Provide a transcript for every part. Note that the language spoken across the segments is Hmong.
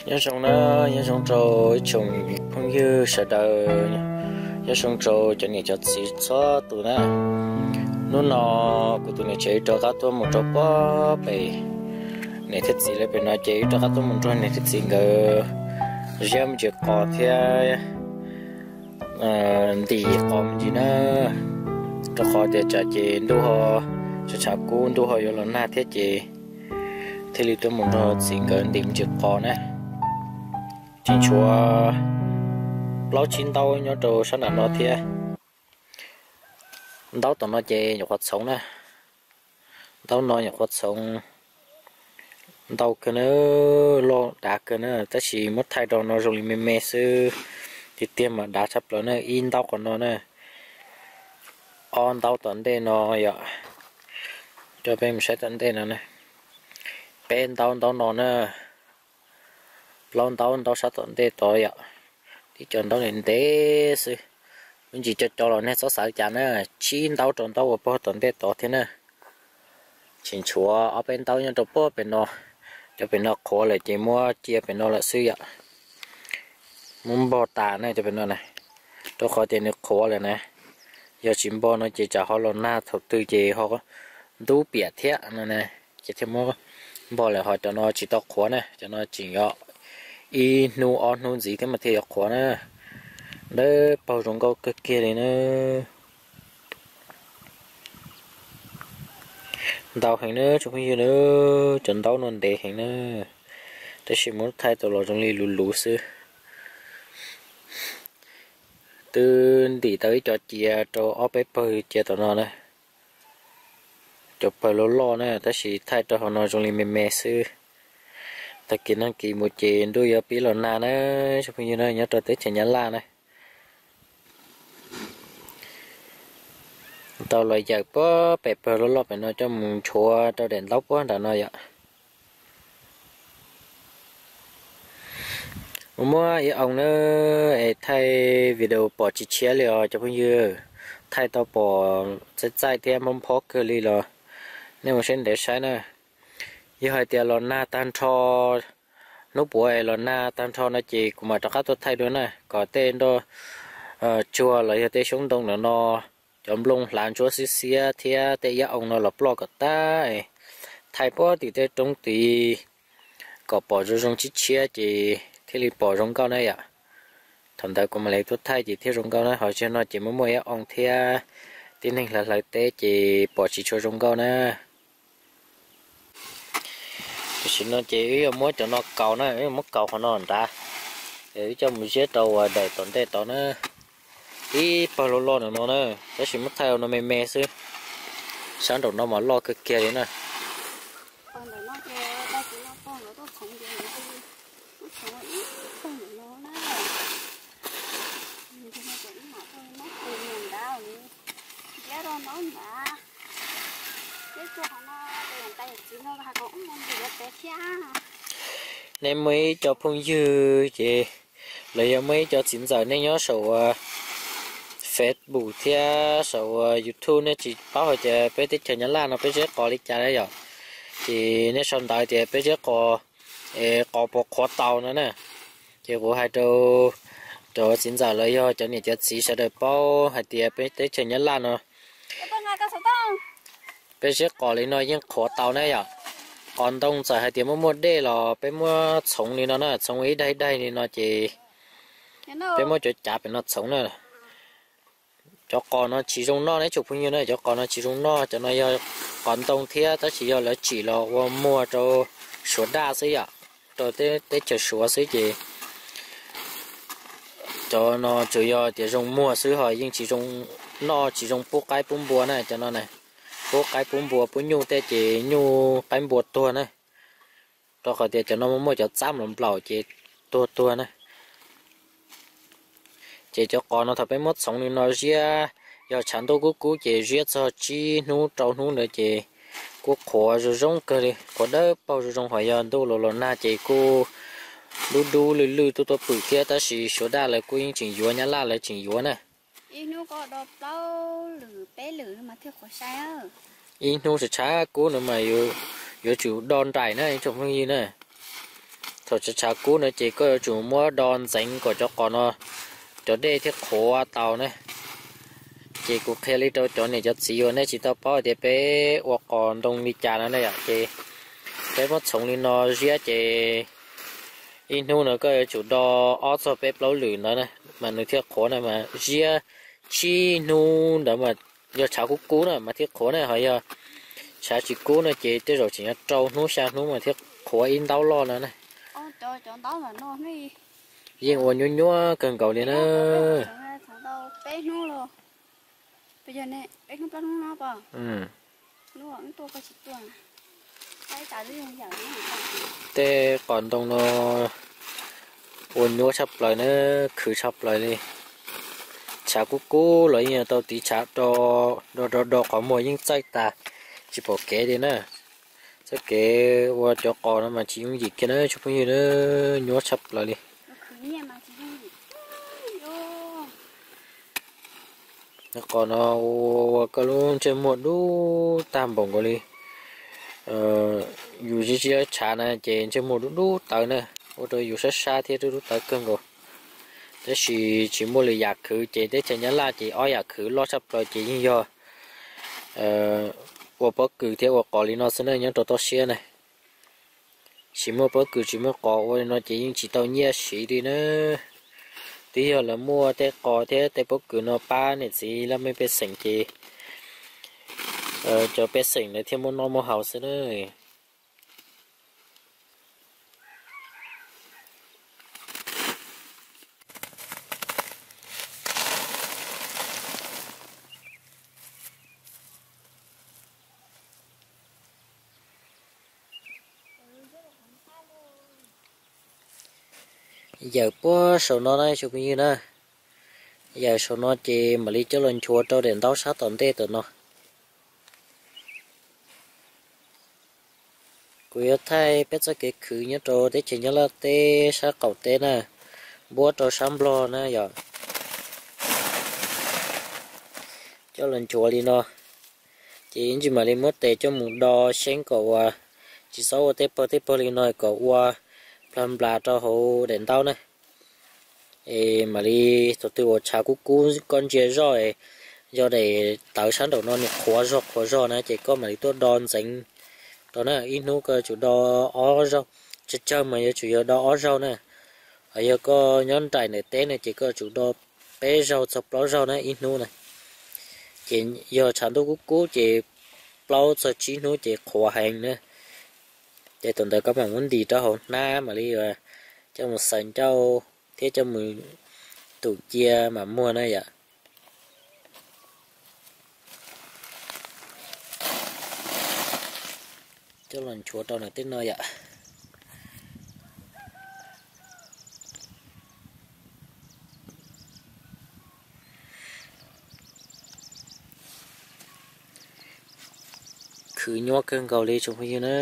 Nyob zoo na, nyob zoo rau ib tsoom phooj ywg sawv daws, nyob zoo rau cov niam cov txiv txhua tus na. Hnub no kuv tus niam tsev rov qab tuaj mus rau puag pem, niam thiab txiv lawv pem no ces wb rov qab tuaj mus nrog niam thiab txiv nkawd ziab me ntsis qos thiab ntim qos me ntsis na, rau qhov tias tsam ces ntuj ho tshav tshav kub ntuj ho yuav los nag thiab ces thiaj li tuaj mus nrog txiv nkawd ntim me ntsis qos na. Tseem tshuav plaub tsib ntaub nyob rau sab nram no thiab. Ntaub tom no ces nyuam qhuav txhoov na, ntaub no nyuam qhuav txhoov, ntau kawg na, loj dav kawg na, tab sis muab thaij rau no zoo li me me xwb, tiag tiag mas dav tshaj plaws na. Ib ntaub qhov no na, ob ntaub tom ntej no yom, coj peb mus saib tom ntej no na, peb ntaub ntaub no na, plaub ntaub ntaub sab tom ntej tod yom, tib co ntaub ntev ntev xwb, me ntsis co co los nej txhob xav li cas na, tsib ntaub rau ntaub uas pog tom ntej tod thiab na. Tseem tshuav ob peb ntaub nyob rau puag pem no, cov pem no qhuav lawm ces muab cia pem no lawm xwb yom. Muab npog tas na cov pem no na, rau qhov tias nws qhuav lawm na, yog tsis npog no ces tsam ho los nag thaum twg ces ho ntub piam thiab no na, ces thiaj muab npog lawm. Ho cov no tsis tau qhuav na, cov no tseem yog ib hnub ob hnub ntxiv thiab mas thiaj yuav qhuav na. Dawb paug zoo nkauj kawg kiag li na. Ntau heev na tsoom phooj ywg na, cov ntaub no ntev heev na, tab sis muab thaij tau los zoo li luv luv xwb. Twb ntim tau ib co cia rau ob peb pawg cia tom no na, cov pawg loj loj na, tab sis thaij rau hauv no zoo li me me xwb. Tag kis nag kis mus ces ntuj yuav pib los nag na tsoom phooj ywg na, nyob rau teb chaws Nyab Laj na. Tau los yawm puag pem pawg loj loj pem no coj mus nchuav rau daim ntaub puag nram no yom. Mus muab ib oo na, es thaij video pom tsis tshiab li os cov phooj ywg. Thaij tau pom txaij txaij thiab nphob nphob kawg li los nej mus saib ntev saib na. Yog hais tias los nag tag nrho, hnub puav es los nag tag nrho no ces kuv mam rov qab tuaj thaij dua na, kom tej nroj tsuag los yog tej xyoob ntoo ntawm no, cov nplooj hlav ntsuab xiab xiab thiab tej iab oo no los ploj kom tag, thaij puag tim tej roob tid kom pom zoo zoo tshiab tshiab ces thiaj li pom zoo nkauj na yom. Thaum ntawd kuv mam li tuaj thaij ces thiaj zoo nkauj na, ho zaum no ces muaj muaj iab oo thiab tib neeg hlawv hlawv teb ces pom tsis tshua zoo nkauj na. Tam sim no ces wb yuav muab cov no kaus na, wb yuav muab kaus qhov no nrad, es wb coj mus ziab rau uas daim tom ntej tod na. Ib pawg loj loj ntawm no na, tab sis muab thaij no me me xwb, sab nraum no mas loj kawg kiag li na. Nej muaj ib co phooj ywg ces, los yog muaj ib co txiv ntxawm nej nyob saum uas Facebook thiab saum uas YouTube nej tsis paub hais tias peb teb chaws Nyab Laj no peb zeb qos li cas na yom, ces nej sau ntawv tias peb zeb qos, qos puas qhuav tau no na. Ces kuv hais rau cov txiv ntxawm los yog cov niam cov txiv sawv daws paub hais tias peb teb chaws Nyab Laj no peb zeb qos li no yeej qhuav tau na yom. Qos ntoo txawm hais tias muaj muaj dej los peb muab txhoov li no na, txhoov ib daig ib daig li no ces peb muab cov cav pem no txhoov na. Cov qos no tsis zoo noj ne tsoom phooj ywg na, cov qos no tsis zoo noj, cov no yog qos ntoo thiab tab sis yog lawv tsim los ua muag rau Suav daj xwb yom, rau teb chaws Suav xwb ces cov no tsuas yog tias zoo muag xwb ho yeej tsis zoo noj, tsis zoo pub qaib pub npua na cov no na. Pub qaib pub npua pub nyuj tej ces nyuj qaib npua tuag na, rau qhov tias cov no muaj muaj cov txab nplaum nplaum ces tuag tuag na. Ces cov qos no thaum peb muab txhoov li no ziab, yog tshav ntuj kub kub ces ziab txog tsib hnub rau hnub ntawd ces kuj qhuav zoo zoo kawg li, qhuav dawb paug zoo zoo, ho yog ntuj los los nag ces kuj dub dub lwj lwj tuaj tuaj pwm thiab, tab sis Suav daj lawv kuj yeej tseem yuav, Nyab Laj lawv tseem yuav na. Ib hnub tshav tshav kub no mas yuav tsum do nraim na ib tsoom phooj ywg na. Thaum tshav tshav kub no ces koj yuav tsum muab do ntxeev kom cov qos no cov dej thiaj qhuav tau na. Ces kuv qhia li rau cov niam cov txiv uas nej tsis tau paub hais tias peb ua qos ntoo li cas no na yom, ces peb muab txhoov li no ziab ces ib hnub no koj yuav tsum do ob txog peb plaub lwm ntawd na mas nws thiaj qhuav na, mas ziab tsib hnub ntawd mas yog tshav kub kub na mas thiaj qhuav na, ho yog tshav tsis kub no ces tej zaum tseem yuav rau hnub xya hnub mas thiaj qhuav ib ntaub loj no na. Yeej ua nyuab nyuab kawg nkaus li na. Tej qos ntoo no ua nyuab tshaj plaws na, khwv tshaj plaws li. Tshav kub kub los yeej tau tiv tshav do do do, qhov muag yeej txaij tas, tsis pom kev li na. Txoj kev ua cov qos no mas tsis yooj yim kiag na tsoom phooj ywg na, nyuab tshaj plaws li. Qos no ua koj lub ntsej muag dub tag npaum nkaus li. Yus ziab ziab tshav na ces ntsej muag dub dub tawv na, ua rau yus sab sab thiab dub dub tawv kawg nkaus. Tab sis tsis muaj lwm yam khwv ces teb chaws Nyab Laj ces ob yam khwv loj tshaj plaws ces yeej yog ua pob kws thiab ua qos li no xwb na nyob rau toj siab na. Tsis muaj pob kws tsis muaj qos ua li no ces yeej tsis tau nyiaj siv li na. Twb yog lawv muaj tej qos thiab tej pob kws no pab niam txiv laj mej pej xeem ces cov pej xeem lawv thiaj muaj noj muaj haus xwb na. Yawm puag saum no na tsoom phooj ywg na, yawm saum no ces mam li coj los nchuav rau daim ntaub sab tom ntej tom no. Kuv yuav thaij peb txoj kev khwv nyob rau teb chaws Nyab Laj teb sab qaum teb na, npuab rau sab Nplog na yom. Coj los nchuav li no, ces yeej tsis mam li muab tes coj mus do xyeeb kom uas tsis txhob ua tej pawg tej pawg li no kom ua plag nplas rau hauv daim ntaub na. Es mam li thaum twg uas tshav kub kub koj ntsia zoj, yog daim tawv sab nraum no nws qhuav zog qhuav zog na ces koj mam li tuaj do ntxeev rau na. Ib hnub koj yuav tsum do ob zaug, tsawg tsawg mas yuav tsum yog do ob zaug na. Ho yog koj nyob nraim ntawm teb no ces koj yuav tsum do peb zaug txog plaub zaug na ib hnub na. Ces yog tshav ntuj kub kub ces plaub txog tsib hnub ces qhuav heev na. Ces thaum ntawd koj mam muab ntim rau hauv hnab mam li coj mus xaws ncauj thiab coj mus tum cia mam muag na yom. Coj los nchuav rau ntawm tej no yom. Khwv nyuaj kawg nkaus li tsoom phooj ywg na.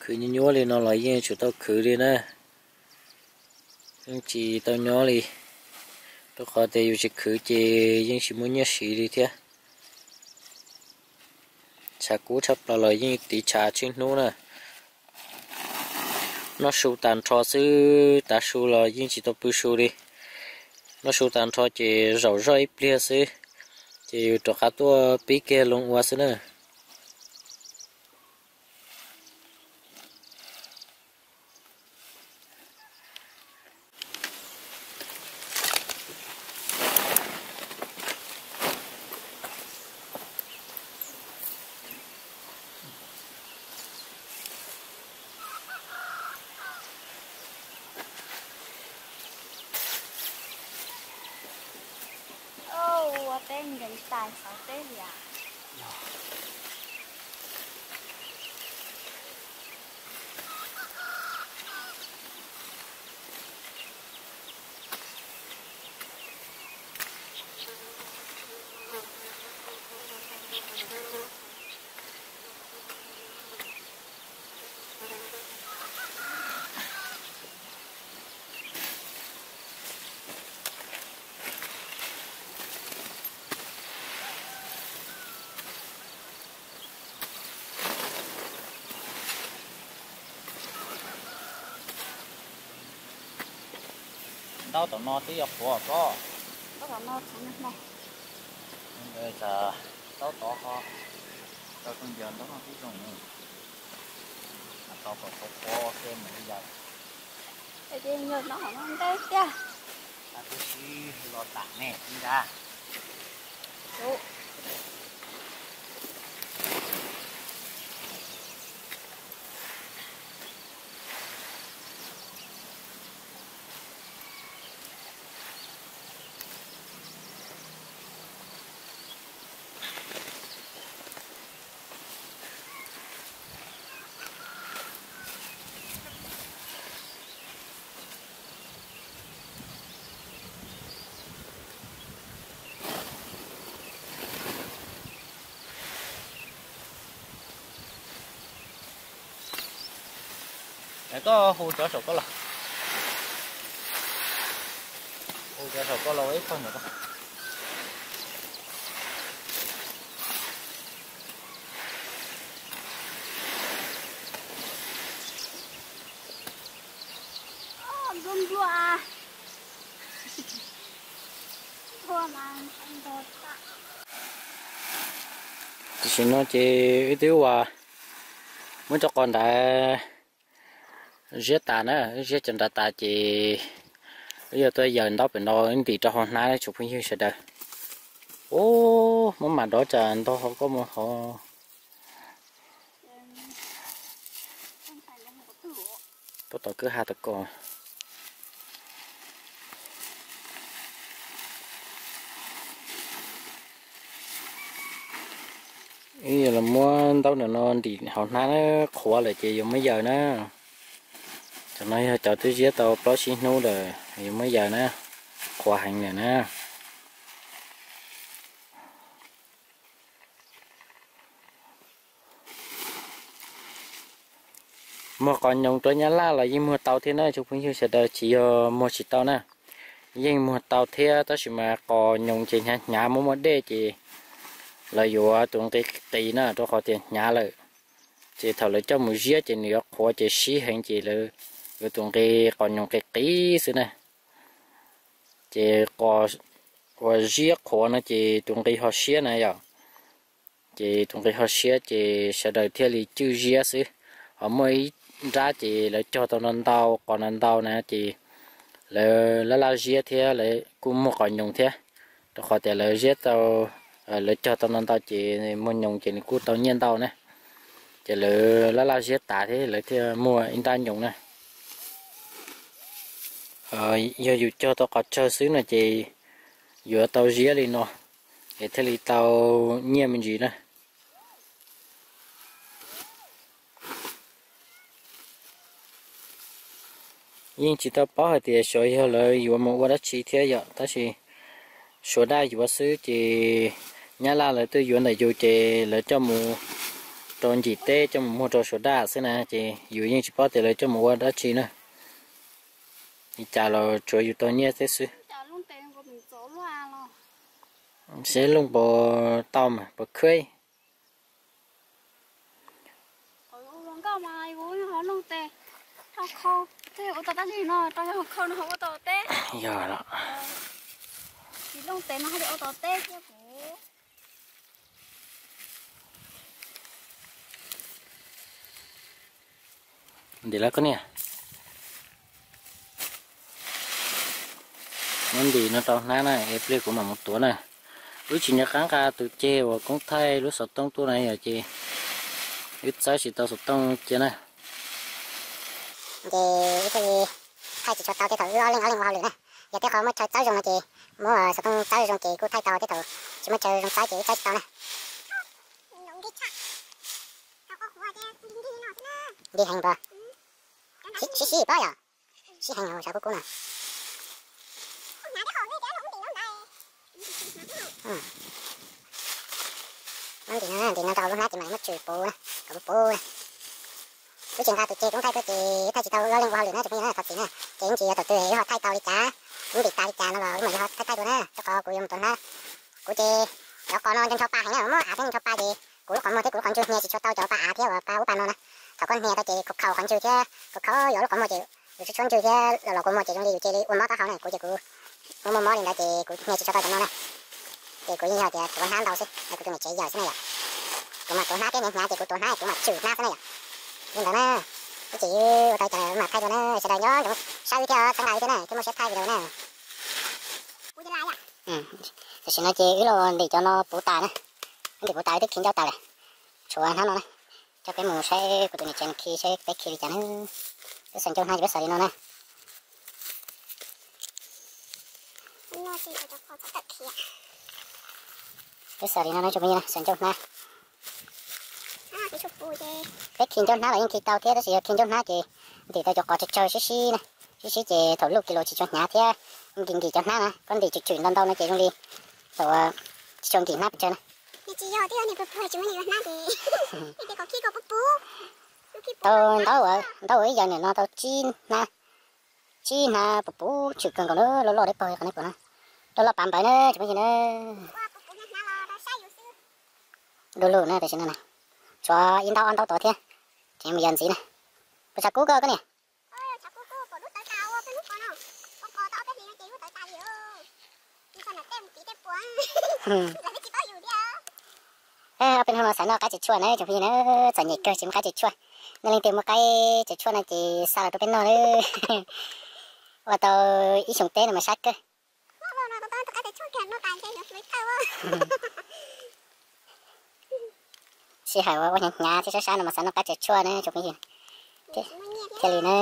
Khwv nyuaj nyuaj li no los yeej tsum tau khwv li na. Yeej tsis tau nyob li, rau qhov tias yus tsis khwv ces yeej tsis muaj nyiaj siv li thiab. Tshav kub tshaj plaws los yeej tiv tshav tsib hnub na. Noj su tag nrho xwb, tav su los yeej tsis tau pw su li. Noj su tag nrho ces zaum zoj ib pliag xwb, ces yus rov qab tuaj pib kiag loo ua xwb na. Ua teb nkees tais xauv teb li as. Taub tom no twb yuav qhuav koj. Taub tom no txhoov nag hmo. Ntawd tas taub tod ho rau rooj yawg ntaub no twb zoo. Mas tau kom qhuav qhuav kiag mus li yawg. Es ces yawg no hom no ntev tiag. Tab twb sib los tam me tib nrab. Es koj hu cov saum koj los, hu cov saum koj los ib qho ntawd. Tam sim no ces wb twb ua muab cov qos nrad ziab tas na, wb ziab cov nrad tas ces wb yuav tuaj yaws ntaub pem no wb ntim rau hauv hnab tsoom phooj ywg sawv daws. Ub, muab mam dov tsam ntog hauv koj mus hauv. Puab tom kwj ha tau ko. Wb yuav los muab ntaub ntawm no ntim hauv hnab qhuav lawm ces yuav muab yaws na. Cov no yog cov twb ziab tau plaub tsib hnub lawm, yuav muab yaws na, qhuav heev lawm na. Muag qos nyoos rau nyab laj los yeej muag tau thiab na tsoom phooj ywg sawv daws, tsis yog muag tsis tau na. Yeej muag tau thiab tab sis mas qos nyoos ces hnyav hnyav muaj muaj dej ces lawv yuav tus nqi qis na rau qhov tias hnyav lawm. Ces thaum lawv coj mus ziab ces nws yuav qhuav ces sib heev ces lawv yuav tus nqi qos nyoos qis qis xwb na. Ces qos uas ziab qhuav no ces tus nqi ho siab na yom. Ces tus nqi ho siab ces sawv daws thiaj li cwj ziab xwb. Ho muaj ib nrab ces lawv cog tau no ntau qos no ntau na ces lawv laj laj ziab thiab lawv kuj muag qos nyoos thiab. Rau qhov tias lawv ziab tau, lawv cog tau no ntau ces muag nyoos ces nws kuj tau nyiaj ntau na. Ces lawv laj laj ziab tas thiab lawv thiaj muaj ib nrab nyoos na. Yog yus cog tau qos tsawg xwb no ces yuav tau ziab li no es thiaj li tau nyiaj me ntsis na. Yeej tsis tau paub hais tias xyov yog lawv yuav mus ua dab tsi thiab yom, tab sis Suav daj yuav xwb ces nyab laj lawv twb yuav ntawm yus ces lawv coj mus rau ncim teb coj mus muag rau Suav daj xwb na, ces yus yeej tsis paub tias lawv coj mus ua dab tsi na. Li cas los tsuav yus tau nyiaj teb xwb. Seb looj puas tau mas puas khwb. Yog los. Ntim lawv koj niam. Muab ntim no rau hnab na es pliag kuv mam mus tuav na. Wb tsis nco qab nqa tus ceg uas koob thaij lub xov tooj tuaj na yom, ces wb txawb tsis tau xov tooj cia na. Ces wb thiaj li thaij tsis tshua tau tej thaum wb ob leeg ob leeg ua hauj lwm na. Yog tej qhov muaj chaw txawb zoo no ces muab xov tooj txawb zoo ces kuj thaij tau, tej thaum tsis muaj chaw zoo txawb ces wb txawb tsis tau na. Nti heev npua. Sib sib pob yom. Sib heev, sawv kub kub na. Muab ntim no, ntim no rau hauv lub hnab ces mam muab tswm puv na, kom puv puv na. Wb tsis nqa tus ceg koob thaij tuaj ces thaij tsis tau, wb ob leeg ua hauj lwm na tsoom phooj ywg na, thov txim na. Ces ib ntsis yog thaum twg wb ho thaij tau li cas, wb ntim tas li cas no los wb mam li ho thaij thaij dua na. Rau qhov kuv yuav mus tuav hnab. Kuv ces cov qos no ncho pa heev na, muab av thiab ncho pa ces kuv lub qhov muag thiab kuv lub qhov ntswg hnia tsis tshua tau cov pa av thiab uas pa ub pa no na. Thaum koj hnia tau ces khaus khaus qhov ntswg thiab khaus khaus yog lub qhov muag ces Yus tshuab ntswg thiab los los kua muag ces zoo li yus cia li ua mob taub hau na. Kuv ces kuv muaj muaj mob li ntawd ces kuv nias tsis tshua tau cov no na. Ces kuv yeej yog tias tuav hnab ntau xwb, kuv tus niam tsev yawm xwb na yom. Kuv mas tuav hnab thiab nias hnyav ces kuv tuav hnab kuv mam tswm hnab xwb na yom. Li ntawd na, ib tsam ua tau cas mam thaij dua na, sawv daws nyob zoo saib wb thiab txhawb nqa wb thiab na, thiab muaj siab thaij video na. Tam sim no ces wb los ntim cov no puv tas na, ntim puv tas wb twb khi ncauj tas lawm, tshuav hnab no na. Coj peb mus saib kuv tus niam tsev khi saib peb khi li cas na. Peb xaws ncauj hnab ces peb xaws li no na. Peb xaws li no na tsoom phooj ywg, xaws ncauj hnab. Peb khi ncauj hnab los yeej khi tau thiab, tab sis yog khi ncauj hnab ces ntim tau cov qos tsawg tsawg sib sib na, sib sib ces thaum luj kis los tsis tshua hnyav thiab. Nkim nkim cov hnab na, koj ntim tswm tswm ntau ntau no ces zoo li thaum tsis tshua nkim hnab pes tsawg na. Tau ntau, ntau ib yam nim no tau tsib hnab, tsib hnab puv puv tshwm kawg nkaus na, loj loj deb paug qhov nej pom na, loj loj pav npawv na tsoom phooj ywg na. Du lug na tam sim no na, tshuav ib ntaub ob ntaub tod thiab, ces mus yos ntxiv na. Puas tshav kub koj koj niam? Ob peb hnub no xav noj qaib txiav tshuaj na tsoom phooj yw na, txom nyem kawg tsis muaj qaib txiav tshuaj. Nej leej twg muaj qaib txiav tshuaj no ces xa los rau peb noj na. Ua tau ib xyoos teb no mas sab kawg. Sij hawm uas ua hnyav hnyav thiab sab sab no mas xav noj qaib txiav tshuaj na tsoom phooj yw. Thiaj li na.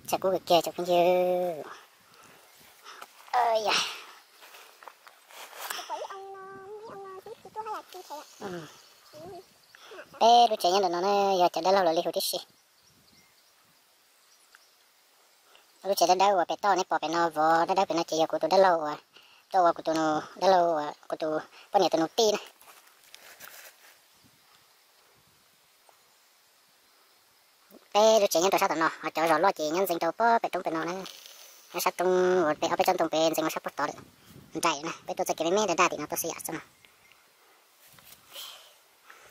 Tshav kub kawg kiag tsoom phooj yw. Peb lub tsev nyob ntawm no na yog cov dab laug lawv li hu tib si. Lub tsev dawb dawb uas pem toj nej pom pem no vov dawb dawb pem no ces yog kuv tus dab laug uas tuaj ua kuv tus dab laug uas kuv tus poj niam tus nus tij na. Peb lub tsev nyob rau sab tom no, ho cov zos loj ces nyob ntxeev rau pob pem roob pem no na. Nyob sab roob uas pem ob peb tsob ntoo pem ntxeev rau sab pob tod lawm. Nraim na, peb tuaj txoj kev me me daj daj tim no tuaj xwb yam xwb no.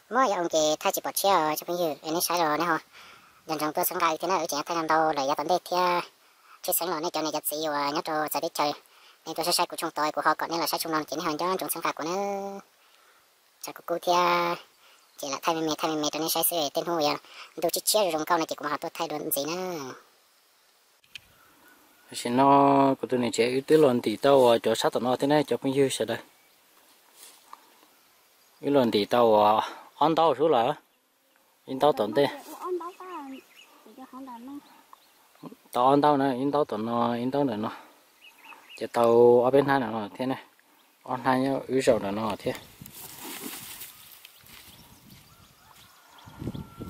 Muab ib oo ces thaij tsis pom tshiab os tsoom phooj ywg, es nej saib los nej ho nco ntsoov tuaj txhawb nqa thiab na, wb tseem yuav thaij ntau lawm yav tom ntej thiab. Tshwj xeeb los nej cov niam cov txiv uas nyob rau txawv teb chaws, nej tuaj saib saib kuv tshooj tod es kuv ho kom nej los saib tshooj no ces nej ho nco ntsoov txhawb nqa kuv na. Tshav kub kub thiab, ces lam thaij me me thaij me me rau nej saib xwb, tej hnub uas yog ntuj tshiab tshiab zoo zoo nkauj no ces kuv mam ho tuaj thaij dua ntxiv na. Tam sim no kuv tus niam tsev wb twb los ntim tau uas cov sab tom no thiab ne cov phooj ywg sawv daws. Wb los ntim tau uas ob ntaub sub lawm, ib ntaub tom ntej. Tau ob ntaub na, ib ntaub tom no, ib ntaub ntawm no, ces tau ob peb hnab ntawm no thiab ne, ob hnab nyob wb zaum ntawm no thiab.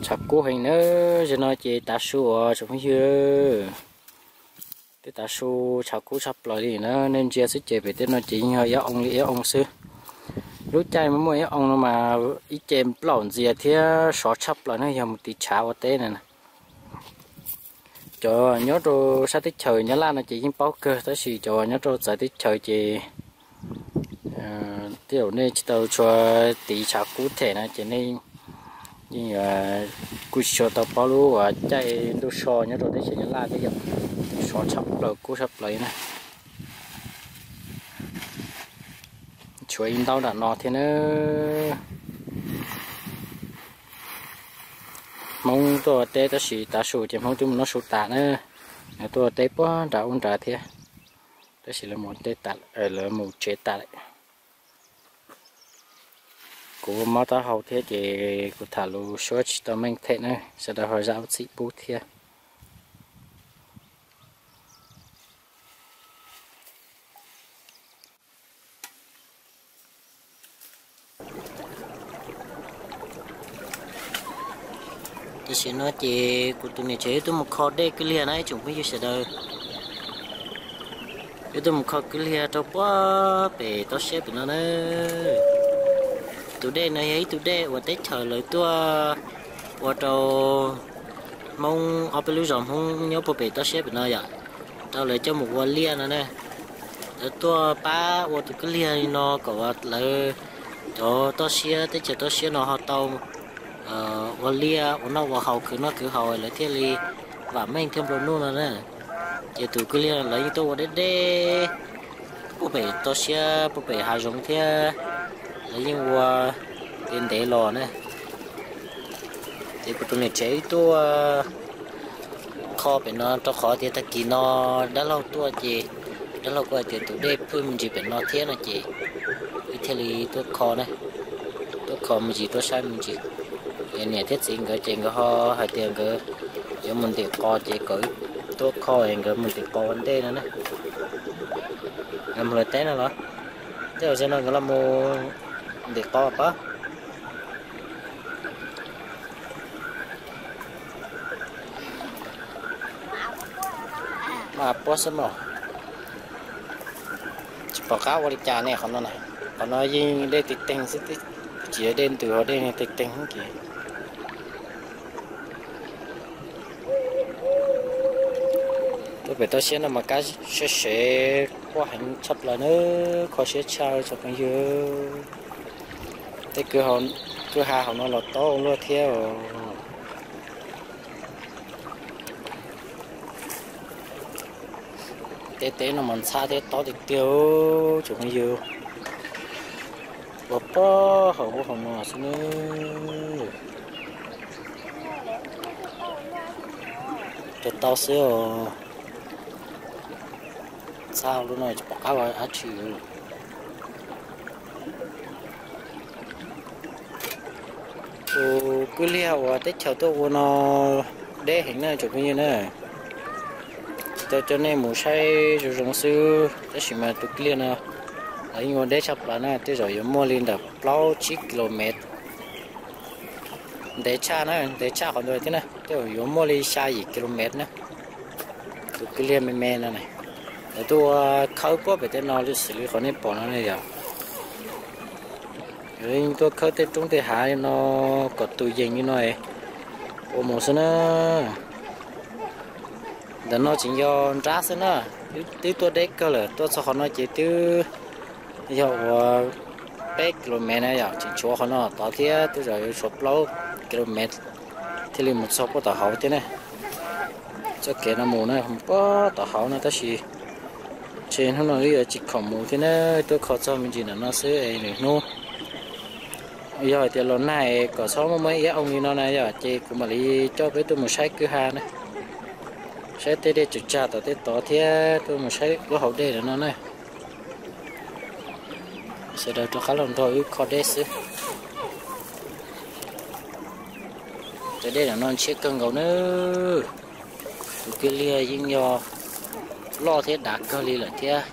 Tshav kub heev na, zaum no ces tav su os tsoom phooj ywg. Twb tav su tshav kub tshaj plaws li na, nej ntsia xwb ces pem tej no ces yeej yog ib oo li ib oo xwb. Lub caij muaj muaj ib oo no mas ib ce nplaum ntxias thiab sov tshaj plaws na, yog mus tiv tshav ua teb na. Cov nyob rau sab teb chaws Nyab Laj no ces yeej paub kawg, tab sis cov nyob rau txawv teb chaws ces tej zaum nej tsis tau tshua tiv tshav kub them na ces nej yeej kuj tsis tshua tau paub lub uas caij ntuj so nyob rau teb chaws Nyab Laj thiab yom. Sov tshaj plaws kub tshaj plaws na. Tshuav ib ntaub nram no thiab na. Hmoob tuaj ua teb tab sis tav su ces Hmoob twb mus noj su tas na. Nws tuaj ua teb puag nram ub nrad thiab, tab sis lawv mus tsev tas lawm. Kuv mob taub hau thiab ces kuv tham lus suab tsis tau meej them na, sawv daws ho zam lub txim pub thiab. Tam sim no ces kuv tus niam tsev wb twb mus kho dej kwj liag na ib tsoom phooj ywg sawv daws. Wb twb mus kho kwj liag rau puag pem toj siab pem no na. Tus dej no yog ib tug dej uas teb chaws lawv tuaj ua rau Hmoob, ob peb lub zos Hmoob nyob puag pem toj siab pem no yom. rau lawv coj mus ua liaj no ne. Lawv tuaj pab ua tus kwj liaj li no kom lawv cov toj siab, teb chaws toj siab no ho tau ua liaj ua noj ua haus, khwv noj khwv haus lawv thiaj li vam meej thiaj nplua nuj no na. Ces tus kwj liaj lawv yeej tuaj ua deb deb puag pem toj siab puag pem hav zoov thiab, lawv yeej ua ntev ntev los na. Ces kuv tus niam tsev wb tuaj kho pem no rau qhov tias tag kis no dab laug tuaj ces dab laug kuj hais tias tus dej phwj me ntsis pem no thiab no ces wb thiaj li tuaj kho na, tuaj kho me ntsis tuaj saib me ntsis. Niam thiab txiv nkawd ces nkawd ho hais tias nkawd yuav mus ntim qos ces kom wb tuaj kho es nkawd mus ntim qos ua ntej no na. Nkawd mus lawv teb no los? Tej zaum no nkawd los mus ntim qos pab. Mas puab xwb mas. Tsis pom qab ua li cas ne qhov no na. Qhov no yeej dej teg teeg xwb, tsis yog dej ntws ho dej teg teeg ces. Tuaj pem toj siab no mas kab seb sev quaj heev tshaj plaws na, kho siab tshaj tsoom phooj ywg. Tej kwj ha hauv no los tob ua luaj thiab os. Tej teb no mas ntxhab thiab tob tiag tiag tsoom phooj ywg. Ua pob hauv ub hauv no xwb na. Cog tau xwb os. Ntxhab lub no tsis pom qab ua dab tsi. Tus kwj liaj uas teb chaws tuaj ua no deb heev na tsoom phooj ywg na. Tsis tau coj nej mus saib zoo zoo xwb tab sis mas tus kwj liaj no lawv yeej ua deb tshaj plaws na, tej zaum yuav muaj li ntawm plaub tsib kilomev. Ntev tshaj na, ntev tshaj qhov ntawd thiab na, tej zaum yuav muaj li xya yim kilomev na. Tus kwj liaj me me no na, lawv tuaj ua khawb puag pem tej no xws li qhov nej pom no na yom. Lawv yeej tuaj khawb tej roob tej hav li no kom tus yees li no ua mus xwb na. Ntawm no tseem yog nrab xwb na, twb tuaj deb kawg lawm, tuaj txog qhov no ces twb yog ua peb kilomev na yom, tseem tshuav qhov no tod thiab, twb zaum yuav tshuav plaub kilomev thiaj li mus txog puag tom hauv thiab na. Txoj kev no mus na, mus puag tom hauv no tab sis ntshe hnub no wb yuav tsis khoom mus thiab na, tuaj kho txog me ntsis ntawm no xwb es lwm hnub yog hais tias los nag kom txhob muaj muaj ib ob oo li no na yom, ces kuv mam li coj peb tuaj mus saib kwj ha na, saib tej dej tsawm tsag tom tej tod thiab tuaj mus saib lub hauv dej ntawm no na. Sawv daws rov qab los nrog wb kho dej xwb. Cov dej ntawm no ntshiab kawg nkaus na. Tus kwj liaj yeej yog loj thiab dav kawg li lawm thiab.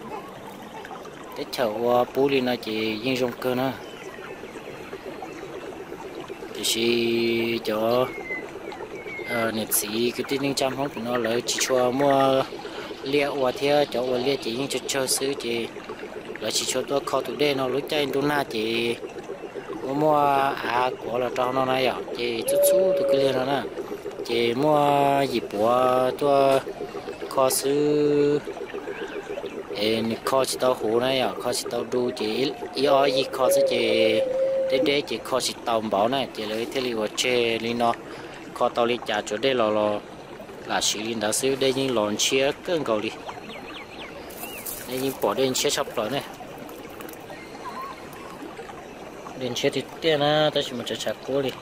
Teb chaws ua pub li no ces yeej zoo kawg na. Tiam sis cov niam txiv kwv tij neej tsa Hmoob pem no lawv tsis tshua muaj liaj ua thiab, cov ua liaj ces yeej tsawg tsawg xwb ces lawv tsis tshua tuaj kho tus dej no. Lub caij ntuj nag ces muaj muaj av kuav los rau no na yom, ces txhub txhub tus kwj liaj no na, ces muaj yim puav tuaj kho xwb. Es nws kho tsis tau huv na yom, kho tsis tau du ces ib ob yig kho xwb ces deb deb ces kho tsis tau npaum na, ces lawv thiaj li ua tseg li no. Kho tau li cas tsuav dej los los lam siv li ntawd xwb, dej yeej los ntshiab kawg nkaus li. Nej yeej pom dej ntshiab tshaj plaws ne. Dej ntshiab tiag tiag na, tab sis mas tsav tshav kub li.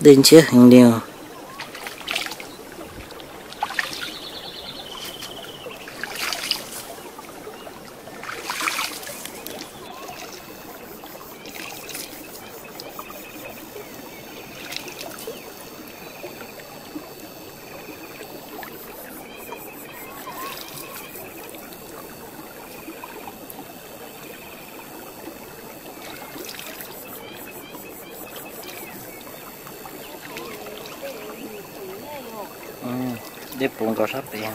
Dej ntshiab heev li os. Dej puv nkaus sab pem.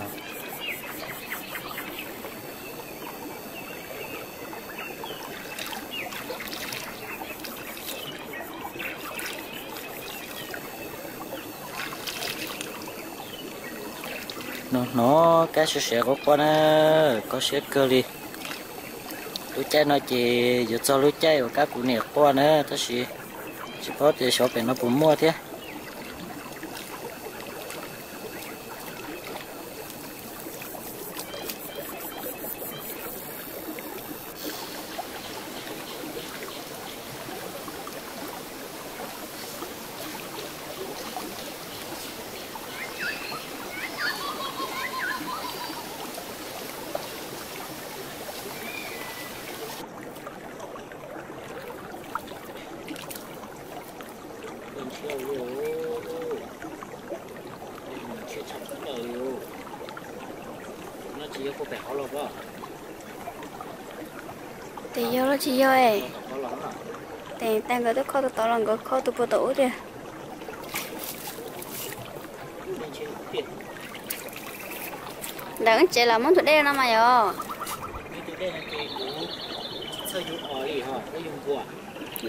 Hnov hnov kab siav siav quaj quaj na, kho siab kawg li. Lub caij no ces yuav txog lub caij uas kab kuv niam quaj na, tab sis tsis paub tias xyov pem no puas muaj thiab. Tes yog los tsis yog es. Tes tais nkawd twb kho tau tod los nkawd kho tus puas tau ub tiag. Ntawm wb tsev los muab tus dej no mas yog.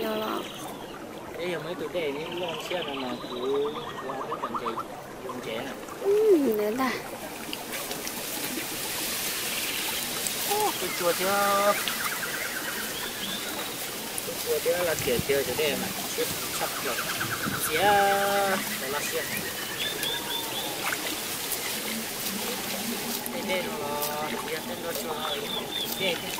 Yog los. Ntawd ntag. Tub cua thiab, tub cua thiab laj tias tiag cov dej mas siab tshaj plaws, ntxias tau laj siab. Tej dej no los yog tej nroj tsuag dej thiab.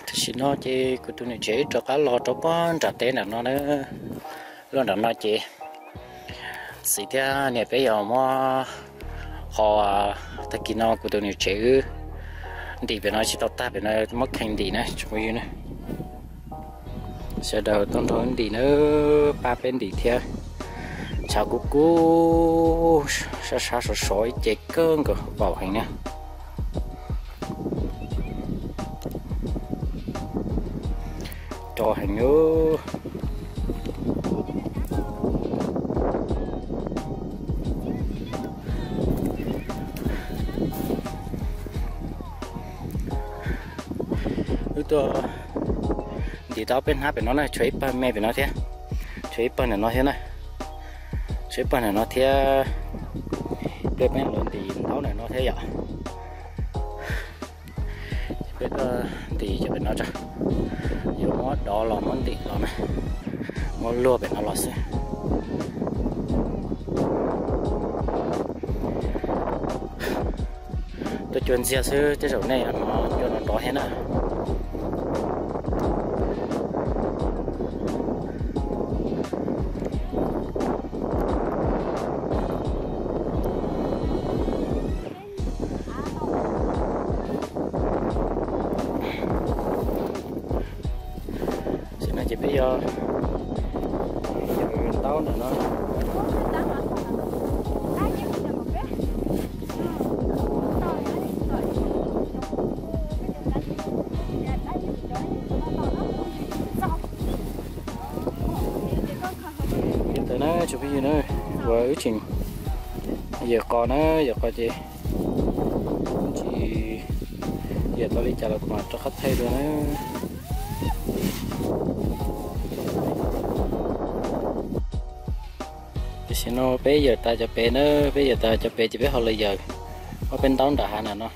Tam sim no ces kuv tus niam tsev wb rov qab los rau pob nram teb nram no na. Los nram no ces txiv thiab niam peb yog muab qhov, tag kis no kuv tus niam tsev wb ntim pem no tsis tau tag pem no muab kheev ntim na tsoom phooj ywg na. Sawv daws tuaj nrog wb ntim na, pab peb ntim thiab. Tshav kub kub, sab sab sov sov ib ce kawg nkaus vaum heev na. Rov heev. Wb tuaj ntim tau peb hnab pem no na, tshuav ib pawg me pem no thiab, tshuav ib pawg ntawm no thiab na, tshuav ib pawg ntawm no thiab. Peb peb los ntim ntaub ntawm no thiab yom. Peb tuaj ntim cov pem no tso, yuav muab dov los muab ntim los na, muab luag pem no los xwb. Tuaj cua ntxiag xwb tej zaum nej hnov cua nrov nrov thiab na. Tam sim no ces peb yuav ntaub ntawm no. Li ntawd na tsoom phooj ywg na, uas wb tseem yawm qos na, yawm qos ces tsis yawm tau li cas los kuv mam rov qab thaij dua na. Tam sim no peb yawm tas cov pem na, peb yawm tas cov pem ces peb ho los yawm ob peb ntaub nram hav ntawm no.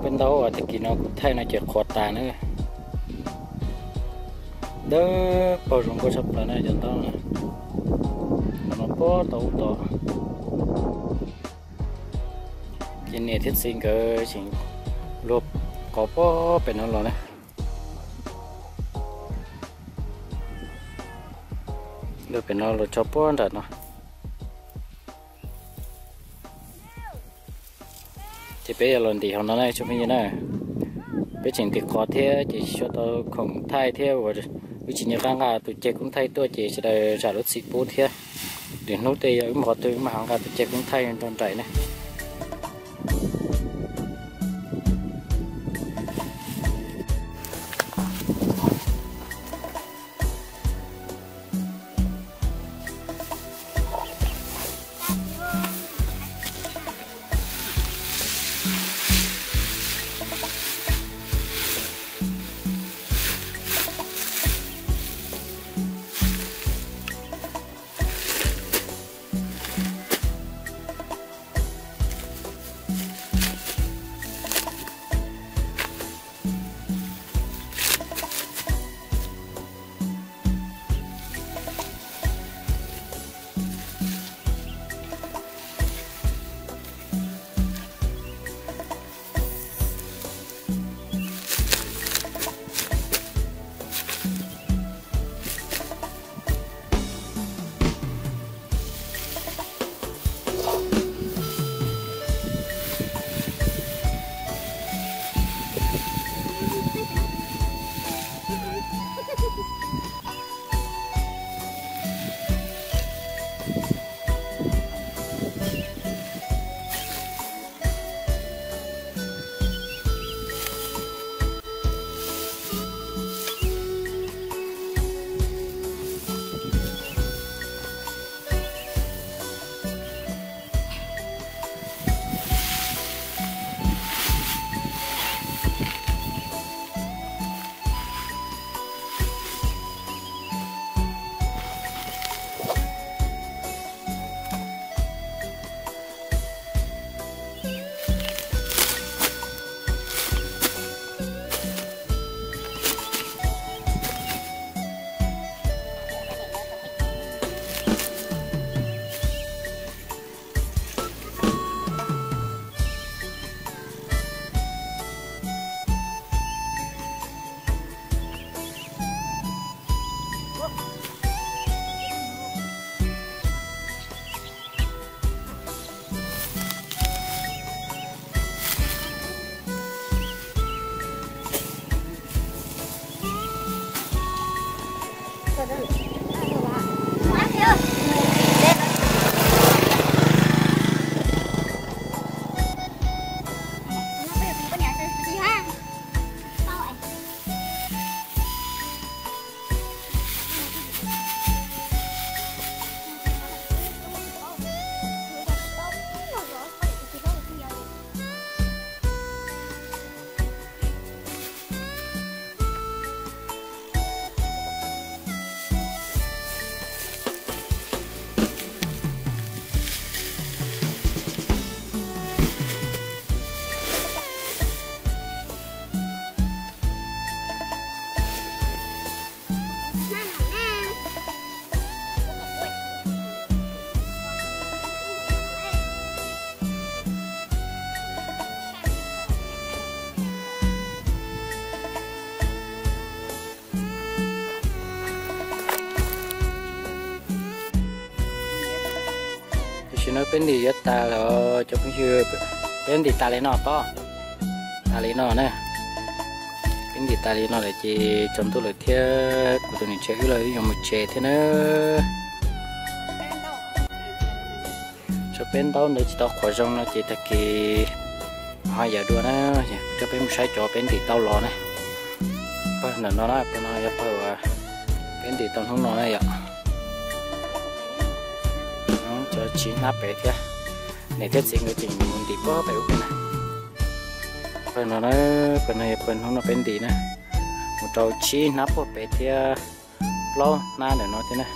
Peb ntaub uas tag kis no kuv thaij no ces qhuav tas na. Dawb paug zoo nkauj tshaj plaws na cov ntaub no. Ntawm no puag tod ub tod. Ces niam thiab txiv nkawd tseem luag qos puag pem no los na. Luag pem no los tso puag nram no. Ces peb yuav los ntim hauv no na tsoom phooj ywg na. Peb tseem ntim qos thiab ces tsis tshua tau khoom thaij thiab uas wb tsis nco qab nqa tus ceg koob thaij tuaj ces sawv daws zam lub txim pub thiab. Lwm hnub tej yog wb mus qhov twg wb mam ho nqa tus ceg koob thaij nrog nraim na. Tam sim no peb ntim yuav tas lawm cov phooj ywg, peb ntim tas li no pob, tas li no na, peb ntim tas li no lawm ces tsaus ntuj lawm thiab kuv tus niam tsev wb los wb yuav mus tsev thiab na. Tshuav peb ntaub ntawd tsis tau qhuav zoo no ces tag kis ho yawm dua na, coj peb mus saib cov peb ntim tau los na. Pawg ntawm no na, pawg no yog pawg uas peb ntim tau hnub no na yom. Cov tsib hnab pem thiab, niam thiab txiv nkawd tseem mus ntim puag pem ub pem na. Pawg no na, pawg no yog pawg hnub no peb ntim na, mus rau tsib hnab puag pem thiab plaub hnab ntawm no thiab na.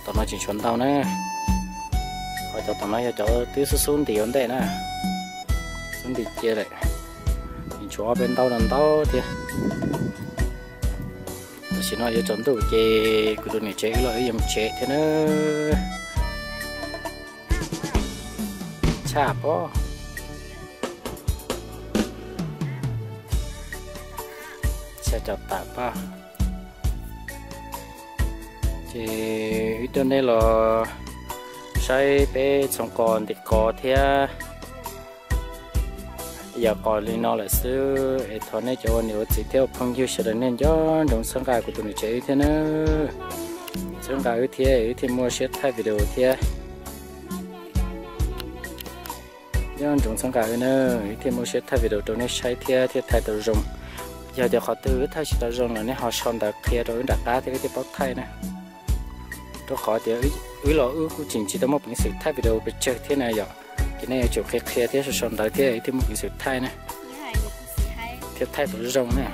Tom no tseem tshuav ntau na, ho cov tom no yog cov twb xub xub ntim ua ntej na, xub ntim cia lawm, tseem tshuav ob peb ntaub no ntau thiab. Tam sim no yuav tsaus ntuj ces kuv tus niam tsev wb los wb yuav mus tsev thiab na. Tshaj pob, tshaj cov tawm pob. Ces wb coj nej los saib peb txhoov qos ntim qos thiab yawm qos li no lawm xwb es thov nej cov ua niam ua txiv thiab ua phooj ywg sawv daws nej nco ntsoov txhawb nqa kuv tus niam tsev wb thiab na. Txhawb nqa wb thiab wb thiaj muaj siab thaij video thiab. Nco ntsoov txhawb nqa wb na, wb thiaj muaj siab thaij video rau nej saib thiab thiaj thaij tau zoo. Yog tias qhov twg wb thaij tsis tau zoo los nej ho sau ntawv qhia rau wb nram qab thiab wb thiaj paub thaij na. Rau qhov tias wb los wb kuj tseem tsis tau muaj peev xwm thaij video pes tsawg thiab na yom. Ces nej yuav tsum qhia qhia thiab sau sau ntawv thiab wb thiaj muaj peev xwm thaij na, thiaj thaij tau zoo na.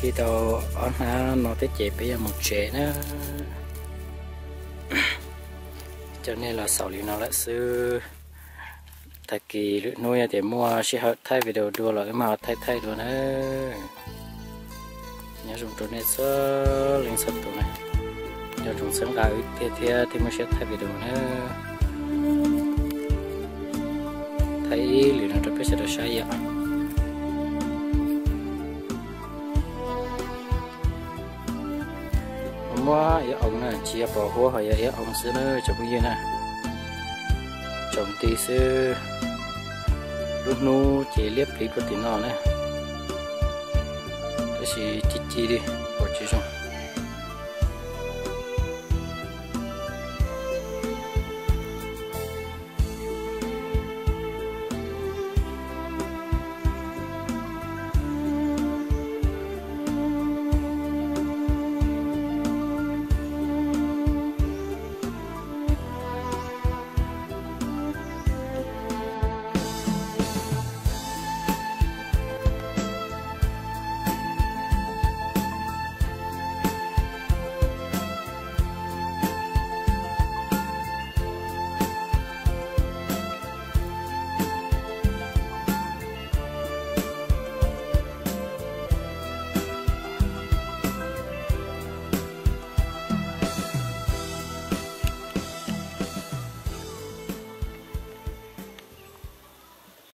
Khi tau ob hnab no thiab ces peb yuav mus tsev na. Coj nej los xaus li no lawm xwb. Tag kis lwm hnub yog tias muaj sij hawm thaij video dua los wb mam ho thaij thaij dua na. Nyob zoo rau nej txhua leej txhua tus na. Nco ntsoov txhawb nqa wb thiab thiab thiaj muaj siab thaij video na. Thaij ib lwm no rau peb sawv daws saib yom. Muab ib oo na, tsis yog pos huab ho yog ib oo xwb na cov phooj ywg na. Tsaus nti xwb, lub hnub ces liab pliv puag tim no na. Tab sis ci ci li, pom tsis zoo.